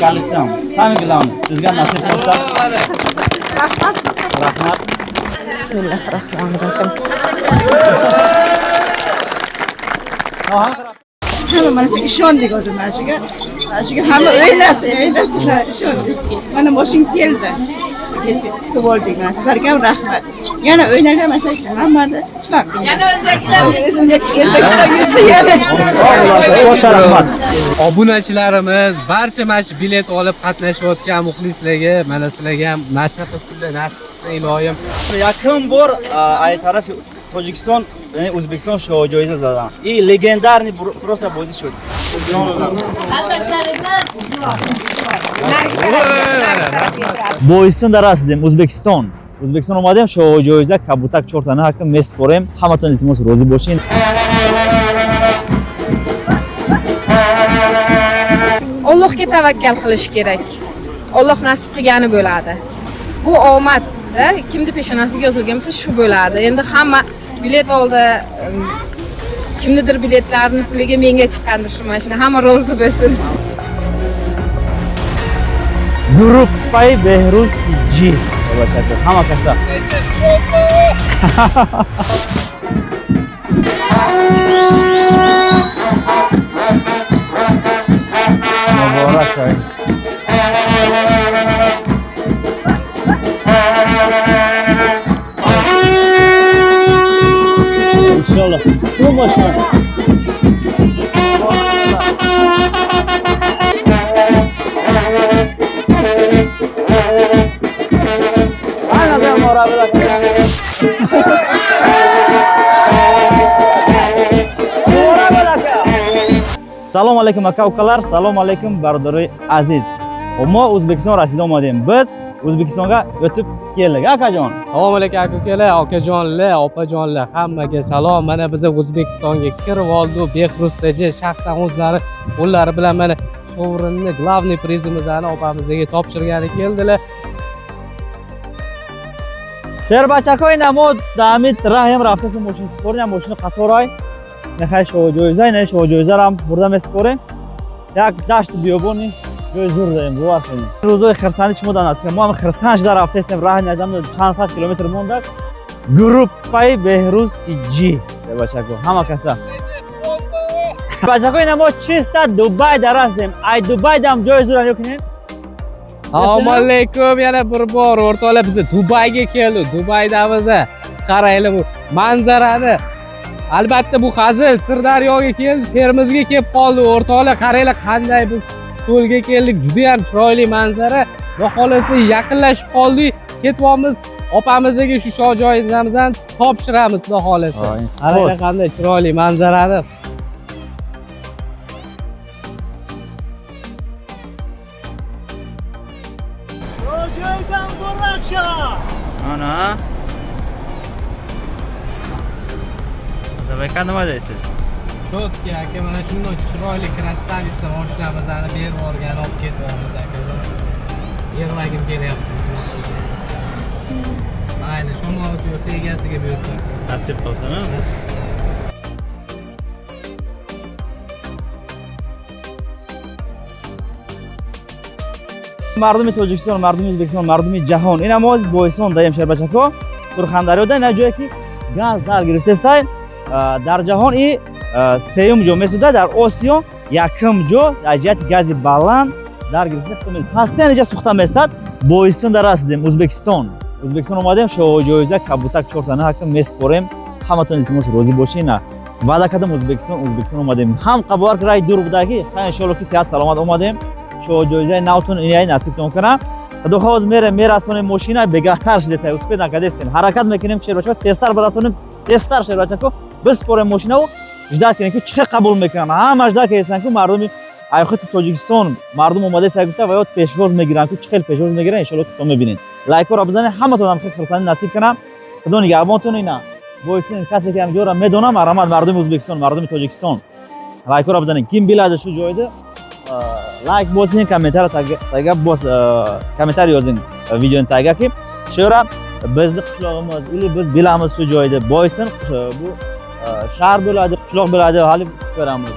Kalibdan. Самое главное, sizga nasib qilsa. Rahmat. Rahmat. Bismillahirrohmanirrohim. Hamma mana shu ishondik o'zi mana shuga. Mana shuga hamma o'ynasin, o'ynasin, ishondik. Mana moshin keldi. Kutib oldik mana sizlarga ham rahmat. Yana o'ynanglar, mana shu hammani xursand qilgan. Yana O'zbekiston, O'zbekiston yutsin yana. Katta rahmat. Obunachilarimiz, barcha mana shu bilet olib qatnashayotgan muxlislarga, mana sizlarga ham mana shunaqa kunlar nasib qilsin iloyim. Якум бор ай тарафи Тоҷикистон, яъне Ӯзбекистон шоҳ ҷоиза задан. И легендарный просто бозӣ шуд. Боистон дар расидем, Ӯзбекистон. Ӯзбекистон омадем, шоҳ ҷоиза кабутак чортана ҳакм месупорем. Ҳаматон илтимос розӣ бошин. Allohga tavakkal qilish kerak. Alloh nasib qilgani bo'ladi. Bu omadda kimni peshonasiga yozilgan bo'lsa shu bo'ladi. Endi hamma bilet oldi, kimnidir biletlarini puliga menga chiqqandir shu mashina. Hamma rozi bo'lsin. Группаи Беҳрӯз Ҷи. Ҳама каса. Муборак шавед. Иншаллоҳ. Кудом мошина? Ana ben morabil aka. Morabil aka. Salom alaykum aka ukalar, salom alaykum barодарои aziz. Мо O'zbekiston rasida омадем. Biz O'zbekistonga o'tib keldik, akajon. Assalomu alaykum aka ukalar, okajonlar, opajonlar, hammaga salom. Mana biz O'zbekistonga kirib oldik. Behruz TJ shaxsan o'zlari qo'llari bilan mana sovrinni, главный prizimizni opamizga topshirgani keldilar. Sherbachako ина мо даҳамид раҳем рафтасем мошин супорем, мошини қаторай. Нехай шоҳ ҷоиза, ина шоҳ ҷоизарам бурда месупорем. Як дашти биёбони ҷои зур дорем, бовар кунед. Рӯзои хирсандӣ шумо дар насиб. Мо ҳам хирсанд шуда рафтаистем, раҳ надам чанд сад километр мондак. Группаи Беҳрӯз TG. Бачако, ҳама каса. Бачако ина мо чиста Дубай дар расидем. Ай Дубай дам ҷои зур ё кунем. Assalomu alaykum yana bir bor o'rtoqlar, biz Dubayga keldik. Dubaydamiz. Qaranglar bu manzarani. Albatta bu hazil Sirdaryoga keldi, Termizga kelib qoldi o'rtoqlar. Qaranglar qanday biz ko'lga keldik. Juda ham chiroyli manzara. Xudo xohlasa yaqinlashib qoldik. Ketyapmiz. Opamizga shu shoh joizamizni topshiramiz xudo xohlasa. Qaranglar qanday chiroyli manzarani. Ana. Zabeka nima deysiz? Cho'tki aka, mana shunday chiroyli красавица moshinamizni berib yuborgan, olib ketyapmiz aka. Yig'lagim kelyapti. Mayli, shamol yursa egasiga buyursa. Nasib qilsin. Nasib qilsa. Мардуми Тоҷикистон, мардуми Ӯзбекистон, мардуми ҷаҳон. Ина мо Бойсон даем шербачако, Сурхандарёда ина ҷое ки газ дар гирифтесай, дар ҷаҳон и сеюм ҷо месуда, дар Осиё якум ҷо дар ҷиҳати гази баланд дар гирифта. Пастян иҷа сухта местад. Бойсон дар расидем, Ӯзбекистон. Ӯзбекистон омадем, шоҳ ҷоиза кабутак чортана ҳакм месупорем. Ҳаматон илтимос розӣ бошин. Ваъда кардам Ӯзбекистон, Ӯзбекистон омадем. Ҳам қабовар ки раи дур будаки, хай иншоалло ки сиҳат саломат омадем. Шоҳ ҷоизаи навтон инаи насибтон кунам. Худо хоҳад мерем, мерасонем мошина, бегаҳтар шудеса, успеть накардестем. Ҳаракат мекунем шербачако, тезтар барасонем, тезтар шербачако, биспорем мошинаву ждать кунем ки чӣ қабул мекунанд. Ҳама ждать кардестанд ки мардуми айхоти Тоҷикистон мардум омадеста гуфта ва ё пешвоз мегиранд ку чӣ хел пешвоз мегиранд, иншоалло ки то мебинед. Лайкҳоро бизанед, ҳаматон ҳам хел хурсандӣ насиб кунам. Худо нигаҳбонтон. Ина боисин касе ки ҳам ҷоро медонам, марҳамат мардуми Ӯзбекистон, мардуми Тоҷикистон, лайкҳоро бизанед. Ким билади шу ҷойда лайк босин, комментарий тага бос, комментарий yozing videoni tagiga ki shu bizni qishlog'imiz или biz bilamiz shu joyda Boysun bu shahar bo'ladi, qishloq bo'ladi, hali ko'ramiz.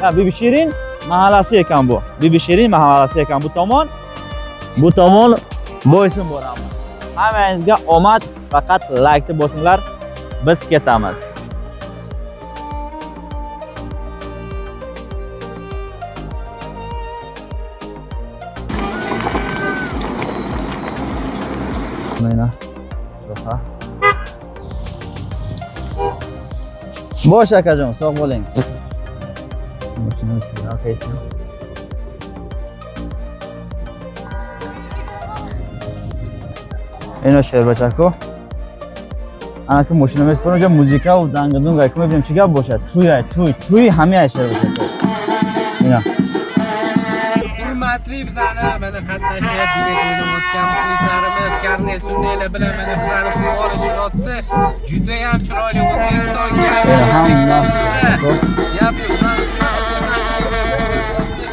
Ha, Bibi Shirin mahallasi ekan bu. Bibi Shirin mahallasi ekan bu tomon. Bu tomon Boysun boramiz. Hammangizga omad, faqat laykni bosinglar. Biz ketamiz. Mana. Roha. Bosh akajon, sog' bo'ling. Mashina sizni okaysi. Ина шербачако. Ана ки мошина меспорам, ҷа музика ва данга-дунга ки мебинем чӣ гап бошад. Туй ай, туй, туй ҳамаи ай шербачако. Ина. Hurmatli bizani mana qatnashib bilet o'ynayotgan muxlislarimiz karne sunniylar bilan mana bizani pul olishyapti. Juda ham chiroyli O'zbekistonga Ina hamma. Gap yo'q, bizani shunaqa xursandchilik bilan olishyapti.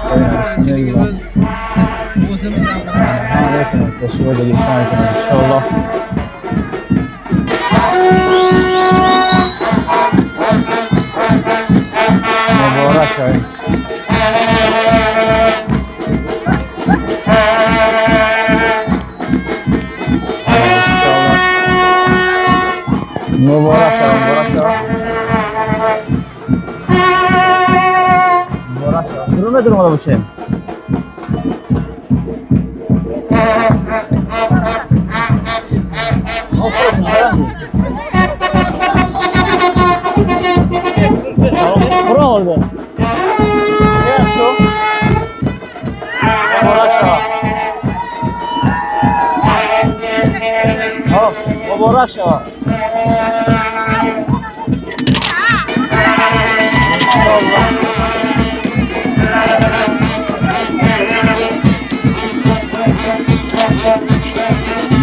Xursandchiligimiz o'zimiz ham Inshaalloh. Muborak oy. Muborak oy, muborak oy. Muborak oy. Durma durma bu şey. Qur'on oldi. Hop, muborak shava.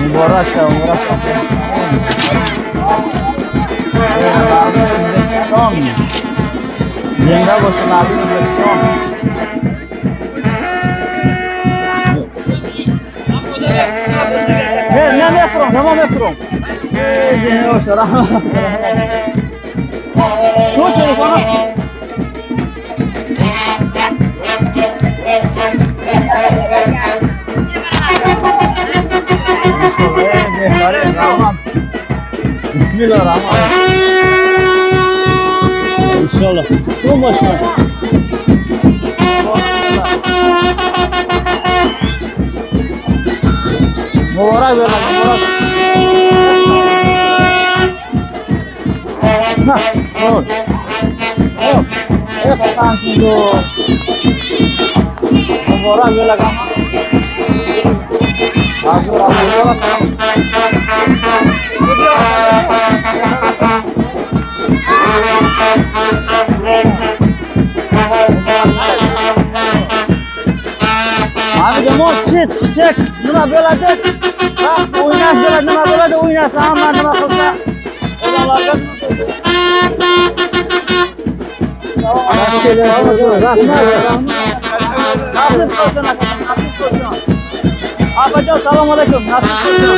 Muborak shava, muborak shava. O'zbekiston. Zinda bo'lsin mardum O'zbekiston. Ne mefrum, tamam mefrum. Zinda bo'lsin, rahmat. Shu telefoni Bismillahirrahmanirrahim. İnşallah. Bu maşallah. Muborak beradi, muborak. Ha, hop. Hop. Eh, Muborak beradi. Muborak. Abi jamoa chet, chek, nima bo'ladi? Raqs o'ynash bo'ladi, nima bo'ladi? O'ynasa hamma nima qilsa, odamlarga Rahmat, rahmat. Nasib qilsin akajon, nasib qilsin. Apajon, assalomu alaykum, nasib qilsin.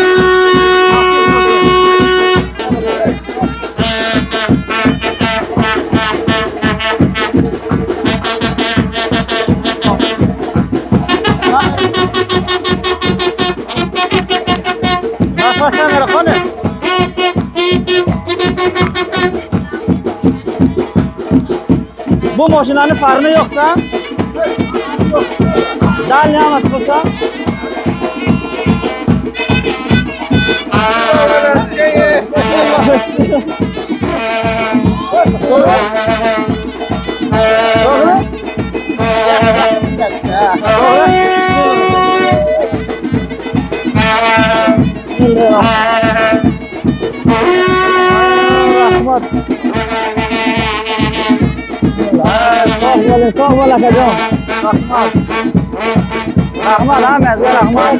Nasib qilsin. Boshqa kamera qani? Bu mashinani farini yoqsam, dalni emas qilsam, To'g'ri? To'g'ri? To'g'ri? Bismillah. Rahmat. Bismillah. Sog' bo'ling, sog' bo'l akajon. Rahmat. Rahmat hammangizga rahmat.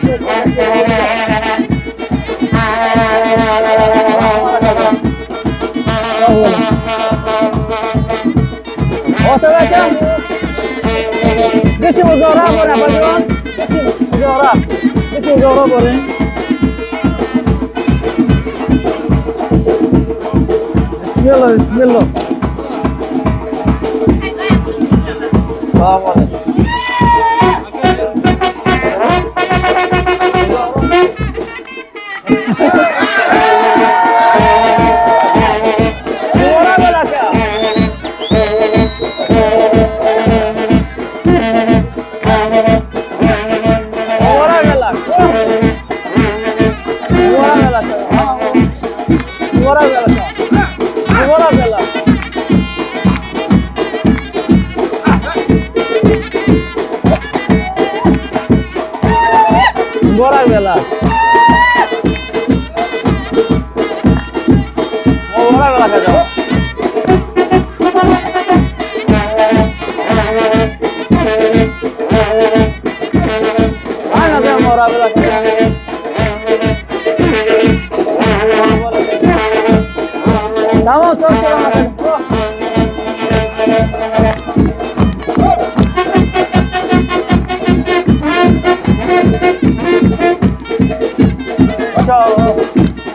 Rahmat akajon. Sog' bo'ling. Otab akam. Necha uzoqroq bo'ling akajon. Necha uzoqroq. Necha uzoqroq bo'ling. Bismillah, bismillah. Sog' bo'ling. Muborak bo'l aka. Muborak bo'l aka. Muborak bo'l aka. Muborak bo'l aka. Muborak bo'l aka. Muborak bo'l aka. Muborak bo'l akajon. Aynan muborak bo'l aka. Tamam, topshiraman.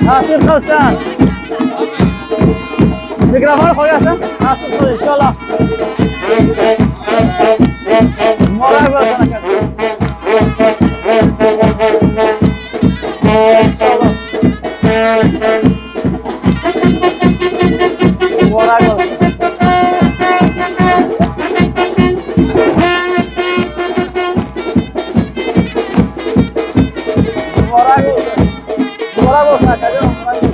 Nasib qilsin. Mikrofon qo'yasan, nasib qil inshaalloh. Muborak bo'lsin aka. Inshaalloh. Muborak bo'lsin. Muborak bo'lsin. Muborak bo'lsin akajon, muborak bo'lsin.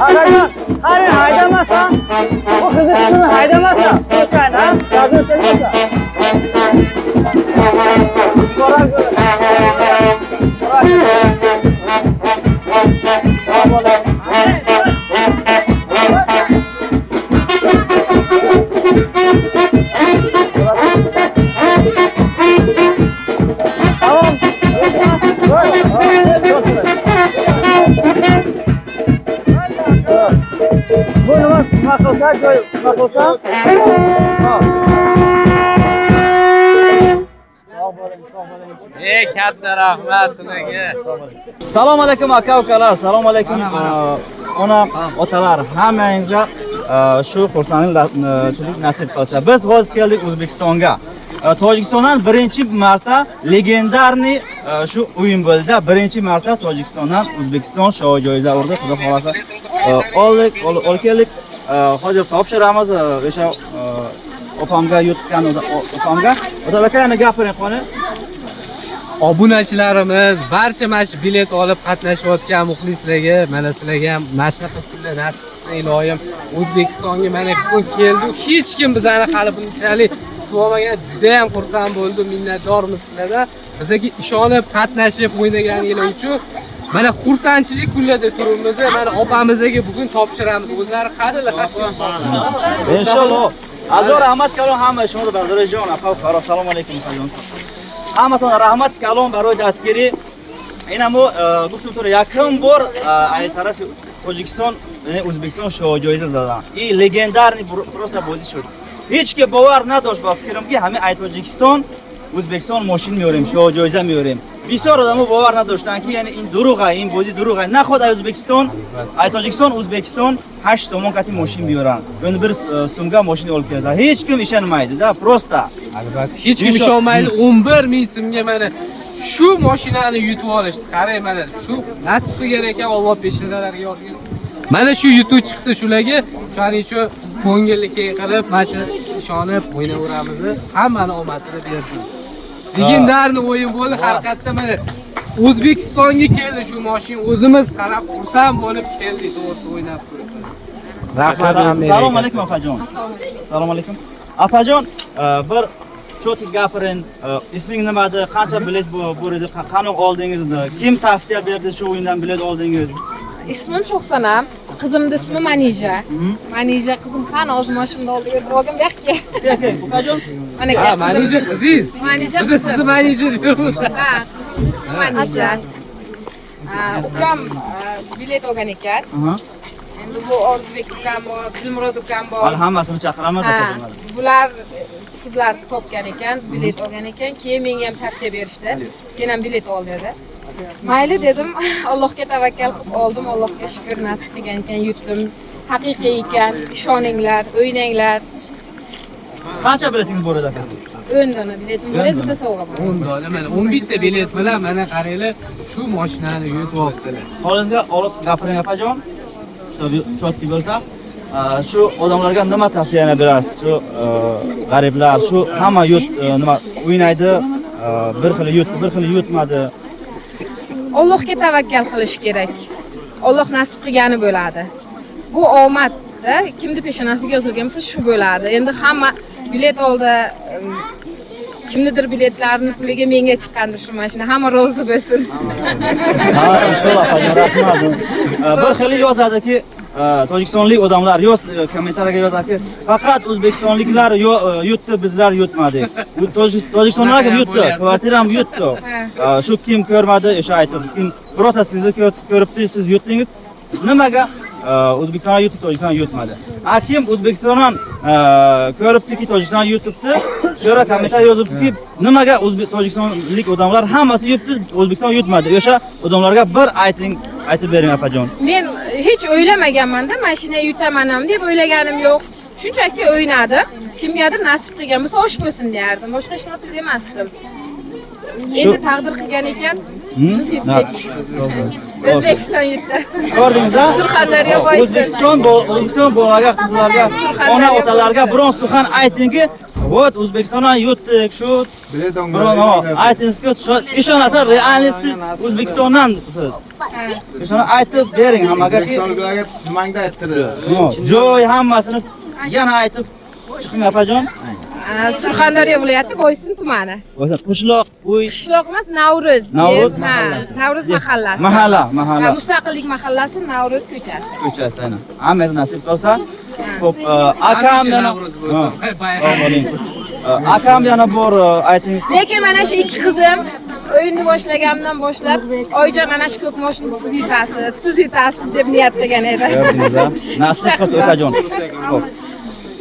Akajon, qani haydamasan? Bu qizni tushuni haydamasan. Случайно, ha? Gazini tegmasa. Muborak bo'lsin. Muborak. Sog' bo'ling. Tamam. Bu nima qilsa, joy nima qilsa? Ha. Sog' bo'ling, sog' bo'ling. Katta rahmat sizlarga. Salom alaykum aka ukalar, salom alaykum ona, otalar, hammangizga shu xursandlik nasib qilsa. Biz hozir keldik O'zbekistonga. Tojikistondan birinchi marta legendarniy shu o'yin bo'ldi. Birinchi marta Tojikistondan O'zbekiston shoh joiza urdi. Xudo xolasa oldik, olib keldik. Hozir topshiramiz o'sha opamga yutgan opamga. Otabek aka, yana gapiring qani. Obunachilarimiz, barcha mana shu bilet olib qatnashayotgan muxlislarga, mana sizlarga ham mana shunaqa kunlar nasib qilsin iloyim. O'zbekistonga mana bugun keldik. Hech kim bizani hali bunchalik kutib olmagan. Juda ham xursand bo'ldim, minnatdormiz sizlardan. Bizga ishonib qatnashib o'ynaganinglar uchun mana xursandchilik kunlarda turibmiz. Mana opamizga bugun topshiramiz. O'zlari qadrli Inshaalloh. Azor rahmat kalon hamma shunga barodarjon, apa faro salom alaykum akajon. Hammatон rahmat kalon барои дастгирӣ. Ина мо гуфтем туро якум бор ай тарафи Тоҷикистон, яъне Ӯзбекистон шоҳ ҷоиза задан. И легендарный просто бозӣ шуд. Ҳеч ки бовар надошт ба фикрам ки ҳама ай Тоҷикистон Ӯзбекистон мошин меорем, шоҳ ҷоиза меорем. Бисёр одамо бовар надоштанд ки яъне ин дурӯға, ин бозӣ дурӯға. Наход ай Ӯзбекистон, ай Тоҷикистон Ӯзбекистон 8 сомон кати мошин биёранд. Ё bir сумга мошин olib kelsa, hech kim ishonmaydi da, просто. Albatta, hech kim ishonmaydi. 11 ming so'mga mana shu mashinani yutib olishdi. Qarang mana shu nasib qilgan ekan, Alloh peshonalariga yozgan. Mana shu yutuv chiqdi shularga. Shuning uchun ko'ngilni keng qilib, mana shu ishonib o'ynayveramiz. Hammani omadini bersin. Legendarniy o'yin bo'ldi. Haqiqatda mana O'zbekistonga keldi shu mashina. O'zimiz qarab xursand bo'lib keldik, to'g'risi o'ynab ko'rib. Rahmat. Salom alaykum opajon. Salom alaykum. Opajon, bir cho'tik gapiring. Isming nimadi? Qancha bilet bor edi? Qani oldingiz? Kim tavsiya berdi shu o'yindan bilet oldingiz? Ismim Sho'xsanam, qizimning ismi Manija. Manija qizim qani o'z mashinada oldiga o'tirib bu yoqqa. Ukajon. Mana Ha, Manija qizingiz. Manija Biz sizni Manija deymiz. Ha, qizimning ismi Manija. Ukam bilet olgan ekan. Endi bu Orzubek ukam bor, Dilmurod ukam bor. Hali hammasini chaqiramiz akajonlar. Bular sizlarni topgan ekan, bilet olgan ekan. Keyin menga ham tavsiya berishdi. Sen ham bilet ol dedi. Mayli dedim, Allohga tavakkal qilib oldim, Allohga shukr nasib qilgan ekan, yutdim. Haqiqiy ekan, ishoninglar, o'ynanglar. Qancha biletingiz bor edi aka? 10 dona biletim bor edi, bitta sovg'a bor. 10 dona, mana 11 ta bilet bilan mana qaranglar, shu mashinani yutib olibdilar. Qo'lingizga olib gapiring opajon. Chotki bo'lsa, shu odamlarga nima tavsiyani berasiz? Shu g'ariblar, shu hamma yut nima o'ynaydi, bir xili yutdi, bir xili yutmadi. Allohga tavakkal qilish kerak. Alloh nasib qilgani bo'ladi. Bu omadda, kimni peshonasiga yozilgan bo'lsa shu bo'ladi. Endi hamma bilet oldi, kimnidir biletlarini puliga menga chiqqandir shu mashina. Hamma rozi bo'lsin. Ha, inshaalloh opajon, rahmat. Bir xili yozadiki, tojikistonlik odamlar kommentariyaga yozadiki, faqat o'zbekistonliklar yutdi, bizlar yutmadik. Tojikistonliklar yutdi, kvartira ham yutdi. Shu kim ko'rmadi, o'sha aytib, kim birorta sizni ko'ribdi, siz yutdingiz. Nimaga O'zbekiston yutdi, Tojikiston yutmadi? A kim O'zbekistondan ko'ribdiki, Tojikiston yutibdi, sho'ra kommentariy yozibdiki, nimaga tojikistonlik odamlar hammasi yutdi, O'zbekiston yutmadi. O'sha odamlarga bir ayting, aytib bering opajon. Men hech o'ylamaganman-da, mashina yutaman ham deb o'ylaganim yo'q. Shunchaki o'ynadim. Kimgadir nasib qilgan bo'lsa osh bo'lsin derdim. Boshqa hech narsa demasdim. Endi taqdir qilgan ekan, biz yutdik. O'zbekiston yutdi. Ko'rdingiz-a? Surxondaryo boysin. O'zbekiston bolalarga, qizlarga, ona otalarga biron suxan aytingki, вот O'zbekistondan yutdik, shu biron aytingizki, ishonasiz, realni siz O'zbekistondan siz. O'shani aytib bering hammagaki. O'zbekistonliklarga tumangda ayttirdi. Joy hammasini yana aytib chiqing opajon. Surxondaryo viloyati Boysun tumani. Qishloq, uy. Qishloq emas, Navro'z. Navro'z mahallasi. Navro'z mahallasi. Mahalla, mahalla. Mustaqillik mahallasi, Navro'z ko'chasi. Ko'chasi, aynan. Hammasi nasib qilsa. Xo'p, akam yana akam yana bor aytingiz. Lekin mana shu ikki qizim o'yinni boshlaganimdan boshlab, oyijon mana shu ko'k mashinani siz yutasiz, siz yutasiz deb niyat qilgan edi. Ko'rdingiz-a? Nasib qilsa ukajon. Xo'p.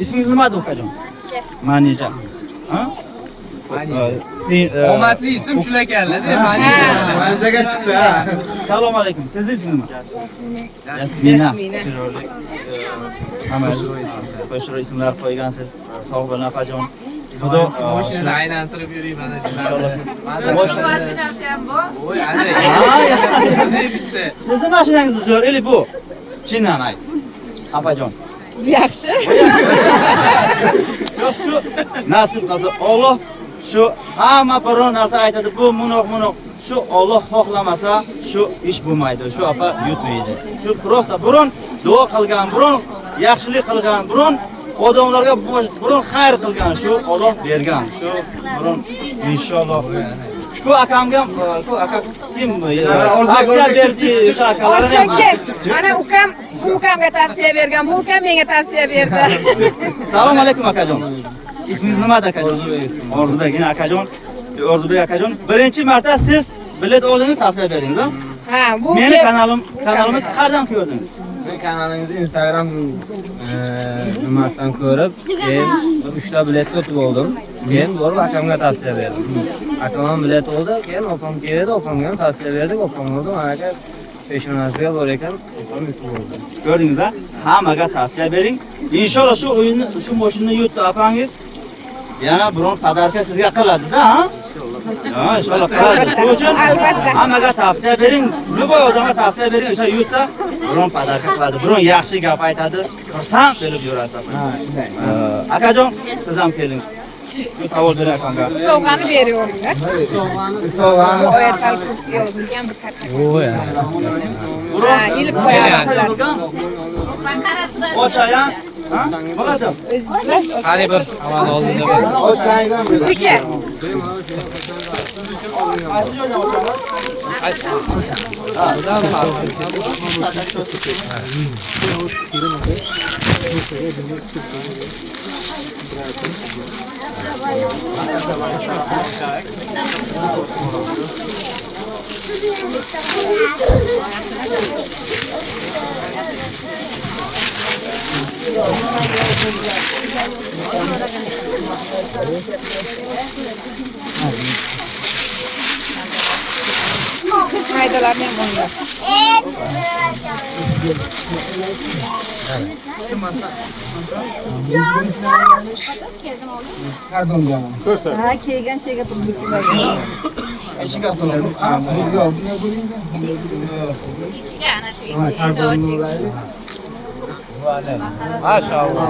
Ismingiz nima ukajon? Manija. Ha? Manija. Omadli ism shular ekanlar-da, Manija. Manijaga chiqsa. Assalomu alaykum. Sizni ismingiz nima? Yasmina. Yasmina. Chiroyli. Hamma chiroyli ismlar qo'ygansiz. Sog' bo'ling opajon. Xudo shu mashinani aylantirib yuring mana shularni. Mashinasi ham bor. Voy, ana. Bitta. Sizni mashinangiz zo'r, eli bu. Chindan ayt. Opajon. Yaxshi. Yo'q, shu nasib qilsa Alloh shu hamma biror narsa aytadi, bu munoq. Shu Alloh xohlamasa shu ish bo'lmaydi, shu opa yutmaydi. Shu prosta biron duo qilgan, biron yaxshilik qilgan, biron odamlarga biron xayr qilgan, shu Alloh bergan. Shu biron inshaalloh. Ku akamga, ku aka kim tavsiya berdi o'sha akalarni? Mana ukam, bu ukamga tavsiya bergan, bu ukam menga tavsiya berdi. Assalomu alaykum akajon. Ismingiz nima akajon? Orzubek. Yana akajon. Orzubek akajon. Birinchi marta siz bilet oldingiz, tavsiya berdingiz, ha? Ha, bu meni kanalimni qayerdan ko'rdingiz? Men kanalingizni Instagram nimasidan ko'rib, keyin 3 ta bilet sotib oldim. Keyin borib akamga tavsiya berdim. Akam ham bilet oldi, keyin opam keldi, opamga ham tavsiya berdik, opam oldi, mana aka peshonasiga bor ekan, opam yutib oldi. Ko'rdingiz, ha? Hammaga tavsiya bering. Inshaalloh shu o'yinni, shu mashinani yutdi opangiz. Yana biron podarka sizga qiladi-da, ha? Ha, inshaalloh qiladi. Shu uchun hammaga tavsiya bering. Любой odamga tavsiya bering, o'sha yutsa biron podarka qiladi, biron yaxshi gap aytadi, xursand bo'lib yurasiz. Ha, shunday. Akajon, siz ham keling. Bu savol bering akamga. Sovg'ani beraveringlar. Sovg'ani. Oyatal kursi yozilgan bir katta. Voy. Biron ilib qo'yasizlar. Ochayan, ha? Bo'ladi. O'zingiz Qani bir avval oldinda. Sizniki. Maydalarni ham o'nglab. Ha, kelgan shega Maşallah.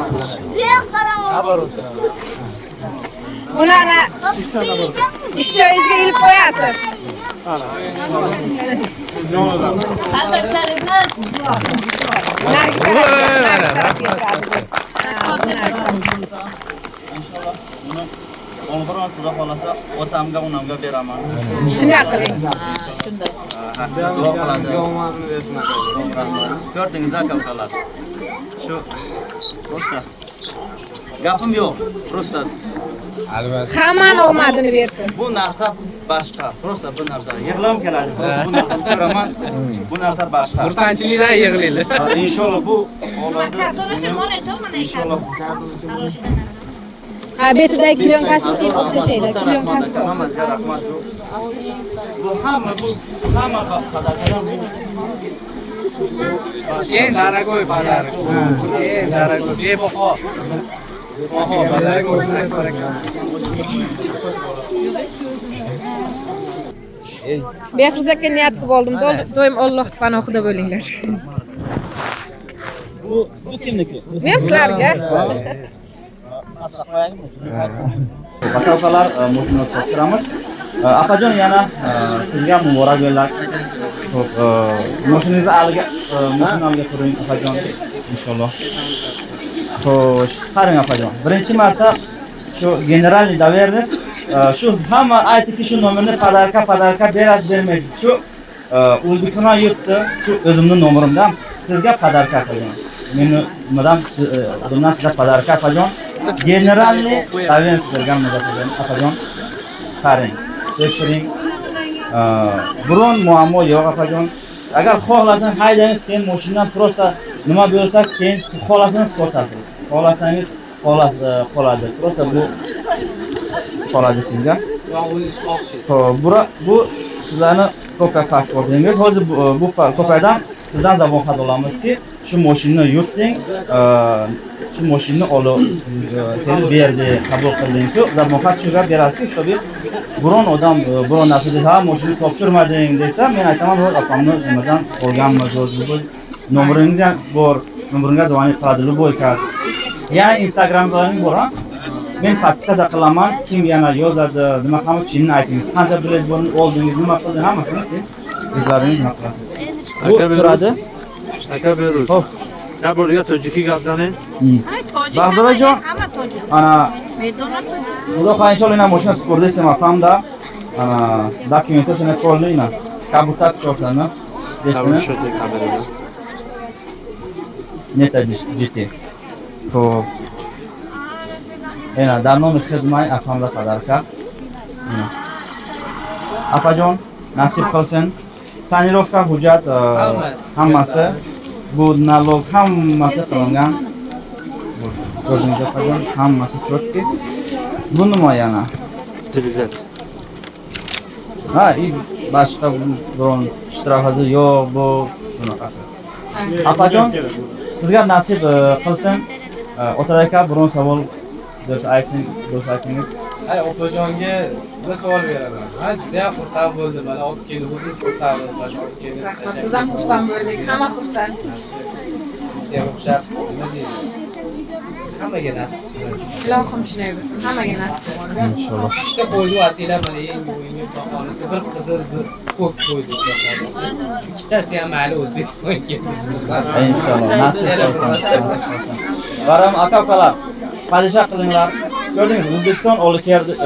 Buni ana ish joyingizga ilib qo'yasiz. Narigi tarafga turadi. Ha, bu narsa. Inshaalloh buni olib boramiz, Xudo xolasa, otamga, onamga beraman. Shunday qiling. Duo qiladi. Ko'rdingiz aka-ukalar. Shu rosa gapim yo'q, rosa. Albatta. Hammani omadini bersin. Bu narsa boshqa, rosa bu narsa. Yig'lam keladi, rosa bu narsani ko'raman. Bu narsa boshqa. Xursandchilikdan yig'laydi. Inshaalloh bu oladi. Inshaalloh. Ha, betidagi klyonkasini keyin olib tashlaydi. Klyonkasi bor. Hammangizga rahmat. Bu hamma sadaqalar bu. Eng daragoy подарок. Eng daragoy, bebaho. Bebaho подарок. Behruz aka niyat qilib oldim. Doim Alloh panohida bo'linglar. Bu kimniki? Men sizlarga. Aka-ukalar, mashina topshiramiz. Apajon, yana sizga muborak bo'lsin. Xo'p, mashinangizni aliga, mashina olga turing apajon, inshaalloh. Xo'sh, qarang apajon. Birinchi marta shu generalniy доверенность, shu hamma aytdiki, shu nomerni podarka berasiz, bermaysiz. Shu O'zbekistondan yutdi, shu o'zimning nomerimdan sizga podarka qilgan. Meni nimadan o'zimdan sizga podarka apajon. Generalniy доверенность bergan apajon. Qarang, tekshiring. Biron muammo yo'q apajon. Agar xohlasangiz haydangiz, keyin mashinadan prosta nima bo'lsa, keyin xohlasangiz sotasiz. Xohlasangiz qoladi. Prosta bu qoladi sizga. Xo'p, bu sizlarni kopiya pasportingiz. Hozir bu kopiyadan sizdan zabon xat olamizki, shu mashinani yutding, shu mashinani olib kelib berdi, qabul qilding. Shu zabon xat shuga berasizki, shu biron odam biron narsa desa, ha, mashinani topshirmading desa, men aytaman, "Voy, opamni nimadan olganmiz, o'zi nomeringiz ham bor, nomeringizga zvonit qiladi, любой kas." Yana Instagramlaring bor, ha? Men podpisatsiya qilaman, kim yana yozadi, nima qilamiz, chinni aytingiz. Qancha bilet bo'ldi, oldingiz, nima qildi, hammasini keyin o'zlaringiz nima qilasiz. Bu turadi. Aka beruz. Xo'p. Saborga tojiki gap zanin. Bag'dirajon, ana Xudo xohlasa inshaalloh ina mashina supurdesam opamda, ana dokumentlar qo'lni ina. Kabutar cho'xlarni desini. Neta GT. Xo'p. Ena дар номи хидмай апамда подарка. Apajon, nasib qilsin. Tonirovka hujjat hammasi, bu nalog hammasi qilingan. Ko'rdingiz apajon, hammasi cho'tki. Bu nima yana? Utilizatsiya. Ha, boshqa biron shtrafasi yo'q, bu shunaqasi. Apajon, sizga nasib qilsin. Otabek aka, biron savol bo'lsa ayting, bo'lsa aytingiz. Ay, opajonga bir savol beraman. Ha, juda ham xursand bo'ldim. Mana olib keldi, o'zimiz xursandmiz, mana olib keldi. Rahmat, biz ham xursand bo'ldik, hamma xursand. Sizga o'xshab, nima deydi? Hammaga nasib qilsin. Ilohim shunday bo'lsin, hammaga nasib qilsin. Inshaalloh. Ikkita qo'ydi, atanglar mana yangi o'yinga xudo bir qizil, bir ko'k qo'ydi xudo xohlasa. Shu ikkitasi ham mayli O'zbekistonga kelsin. Inshaalloh nasib qilsin, nasib qilsin. Baram aka-ukalar, padisha qilinglar. Ko'rdingiz, O'zbekiston olib keldik,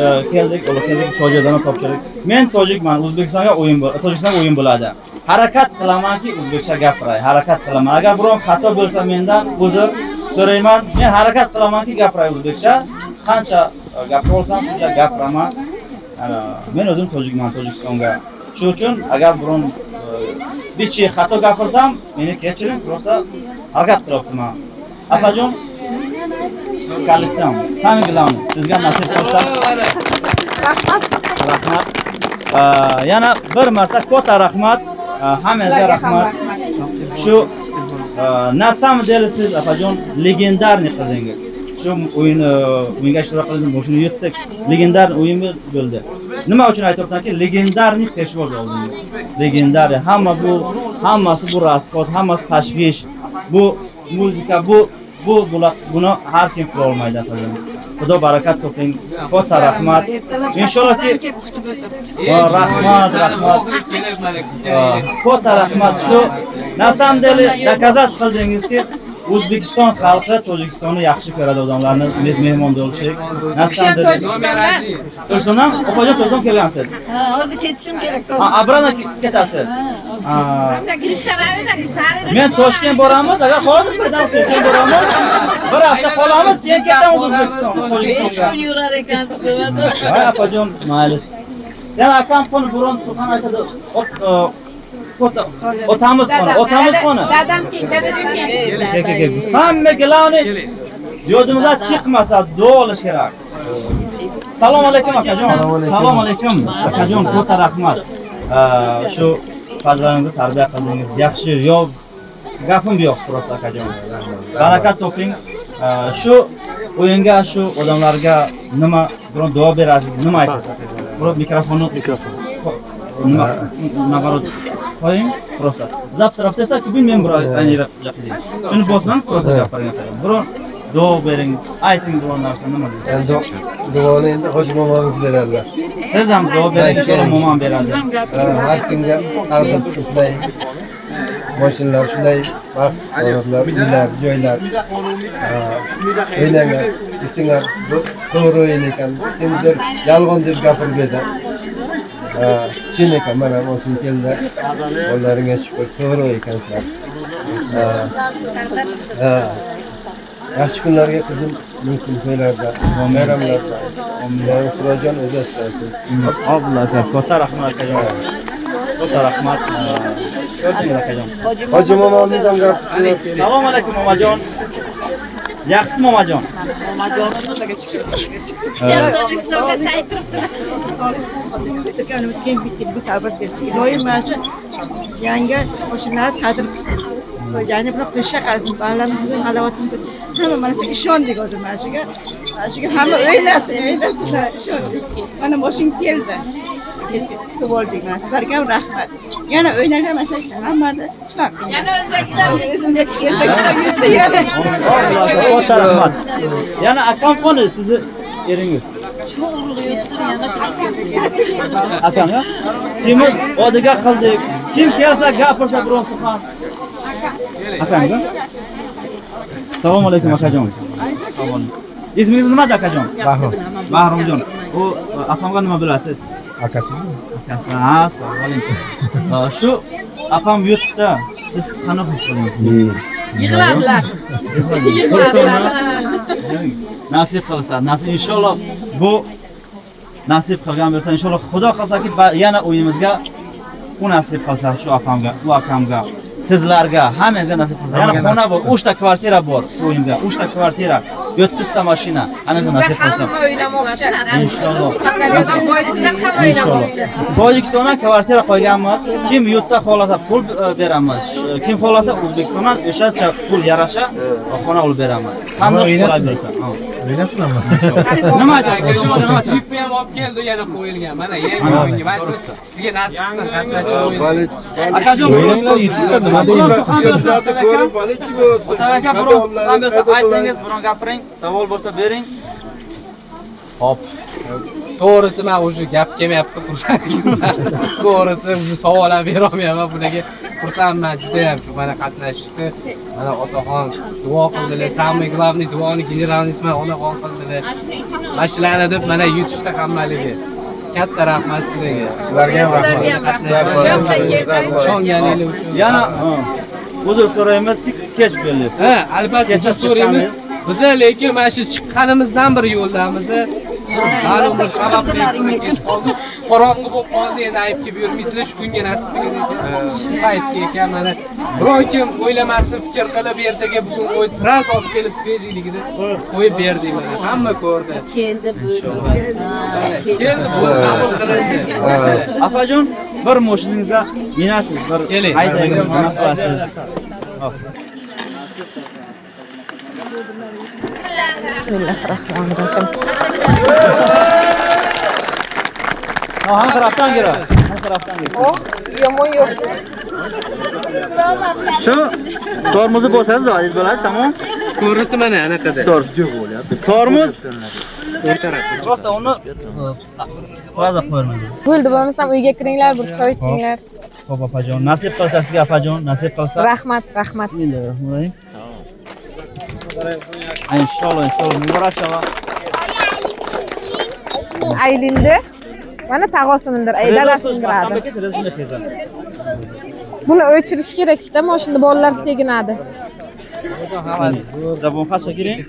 olib keldik, shojazani topshirdik. Men tojikman, O'zbekistonga o'yin bo'ladi, Tojikistonga o'yin bo'ladi. Harakat qilamanki o'zbekcha gapiray, harakat qilaman. Agar biron xato bo'lsa mendan uzr so'rayman. Men harakat qilamanki gapiray o'zbekcha. Qancha gapira olsam shuncha gapiraman. Men o'zim tojikman, Tojikistonga. Shuning uchun agar biron bichi xato gapirsam, meni kechiring, rosa harakat qilyapman. Apajon, kalitdan, самый главный, sizga nasib qilsa. Rahmat. Rahmat. Yana bir marta katta rahmat. Hammangizga rahmat. Shu на самом деле siz, opajon, легендарный qildingiz. Shu o'yin, o'yinga ishtirok qildingiz, mashina yutdik. Легендарный o'yin bo'ldi. Nima uchun aytyapmanki, легендарный peshvoz oldingiz. Легендарный. Hamma bu, hammasi bu расход, hammasi tashvish. Bu muzika, bu bular, buni har kim qila olmaydi, opajon. Xudo barakat toping. Katta rahmat. Inshaallohki, rahmat, rahmat. Katta rahmat. Shu на самом деле доказать qildingizki, O'zbekiston xalqi Tojikistonni yaxshi ko'radi, odamlarni mehmondorchilik. На самом деле Tojikistondan. Tojikistondan, opajon, Tojikiston kelgansiz. Ha, hozir ketishim kerak. Ha, обратно ketasiz. Ha. Men Toshkent boramiz, agar xohlasangiz birdan Toshkent boramiz. Bir hafta qolamiz, keyin ketamiz O'zbekiston, Tojikistonga. Yurar ekansiz. Voy opajon, mayli. Yana akam qoni biron suxan aytadi. Otamiz qoni, otamiz qoni. Dadam keyin, dadajon keyin. Ke, ke, ke. Самое главное, yodimizdan chiqmasa, duo olish kerak. Salom alaykum, akajon. Salom alaykum, akajon, katta rahmat. Shu farzandingizni tarbiya qildingiz. Yaxshi, yo'q gapim yo'q, просто akajon. Barakat toping. Shu o'yinga, shu odamlarga nima biron duo berasiz, nima aytasiz, akajon? Biror mikrofonni, mikrofon. Nima, наоборот, qo'ying, просто. Запись tarafda men biror ayni shuni bosmang, просто gapiring. Biror duo bering, ayting biror narsa, nima deysiz? Endi duoni endi hoji momomiz beradilar. Siz ham duo bering, inshaalloh momam beradi. Ha, har kimga taqdir shunday mashinalar, shunday baxt, saodatlar, uylar, joylar. Ha, o'ynanglar, yutinglar. Bu to'g'ri o'yin ekan. Kimdir yolg'on deb gapirib edi. Ha, chin ekan, mana mashina keldi. Bolalaringga shukur, to'g'ri ekansizlar. Ha. Ha. Yaxshi kunlarga qizim minsin to'ylarda, bayramlarda. Iloyim Xudojon o'zi asrasin. Abdulla aka, katta rahmat, akajon. Katta rahmat. Ko'rdingiz, akajon. Hoji momomiz ham gapirsin. Salom alaykum, momajon. Yaxshisiz, momajon? Tojikistonga shaytiribdilar. Keyin bitta bu tadbir bersin. Iloyim mana shu yangi mashinalar taqdir qilsin. Ya'ni buni qo'sha qarasin, bolalarni bugun halovatini ko'rsin. Hamma mana shu ishondik hozir mana shuga. Mana shuga hamma o'ynasin, o'ynasin, ishondik. Mana mashina keldi. Kutib oldik mana sizlarga ham rahmat. Yana o'ynanglar, mana hammani xursand qilgan. Yana O'zbekiston O'zimdek O'zbekiston yutsa yana. Katta rahmat. Yana akam qoni, sizni eringiz. Shu urug'i yutsin yana shu. Akam ya? Kimni odiga qildik? Kim kelsa gapirsa biron suxan. Akam, Assalomu alaykum, akajon. Assalomu alaykum. Ismingiz nima, akajon? Bahrom. Bahromjon. U apamga nima bilasiz? Akasi. Akasi, ha, assalomu alaykum. Shu apam yutdi. Siz qanaqa his qildingiz? Yig'ladilar. Yig'ladilar. Nasib qilsa, nasib inshaalloh, bu nasib qilgan bo'lsa, inshaalloh Xudo qilsaki yana o'yinimizga u nasib qilsa shu apamga, u akamga, sizlarga, hammangizga nasib qilsa. Yana xona bor, 3 ta kvartira bor shu o'yinda, 3 ta kvartira, 7 ta mashina, hammangizga nasib qilsa. Hamma o'ynamoqchi. Inshaalloh. Surxondaryodan Boysundan hamma o'ynamoqchi. Tojikistondan kvartira qo'yganmiz. Kim yutsa xohlasa pul beramiz. Kim xohlasa O'zbekistondan o'shacha pul yarasha xona olib beramiz. Qanday qulay bo'lsa. Ha. O'ynasizlarmi? Nima aytadi? Nima aytadi? Jipni ham olib keldi, yana qo'yilgan. Mana yangi o'yinga. Mana shu sizga nasib qilsin qatnashib o'yin. Akajon, O'ynanglar, yutinglar, nima deymiz? Ota aka, birov suxan bersa aytingiz, biron gapiring, savol bo'lsa bering. Hop. To'g'risi men уже gap kelmayapti xursandligimdan. To'g'risi уже savol ham bera olmayapman bularga. Xursandman juda ham shu mana qatnashishdi. Mana otaxon duo qildilar. Самый главный duoni генеральный onaxon qildilar. Mana shularni deb mana yutishdi hammaligi. Katta rahmat sizlarga. Sizlarga ham Sizlarga ham rahmat. Ishonganingiz uchun. Yana uzr so'raymizki, kech bo'ldi. Ha, albatta Kecha uzr so'raymiz. Biza lekin mana shu chiqqanimizdan bir yo'ldamiz. Ma'lum bir sabablar kech qoldik. Qorong'i bo'lib qoldi, endi aybga buyurmaysizlar, shu kunga nasib qilgan ekan. Shu paytga ekan mana. Biron kim o'ylamasin, fikr qilib ertaga bugun qo'y, sraz olib kelib svejiyligini qo'yib berdik mana. Hamma ko'rdi. Keldi bu. Mana, keldi bu, qabul qilindi. Apajon, bir mashinangizga minasiz, bir Keling. haydaysiz, nima qilasiz? Bismillahirrohmanirrohim. Hamma tarafdan kira. Hamma tarafdan kira. Oh, yomon yo'q. Shu tormozni bosasiz, aziz bo'ladi, tamom. Ko'rinsa mana anaqada. Tormoz. Просто uni сразу qo'ymaydi. Bo'ldi, bo'lmasam uyga kiringlar, bir choy ichinglar. Xo'p, opajon, nasib qilsa sizga opajon, nasib qilsa. Rahmat, rahmat. Bismillahirrohmanirrohim. Inshaalloh, inshaalloh muborak shava. Aylindi. Mana tag'osi mindir, ay dadasi mindiradi. Buni o'chirish kerak-da, mashinada bolalar teginadi. Zabon xacha kiring.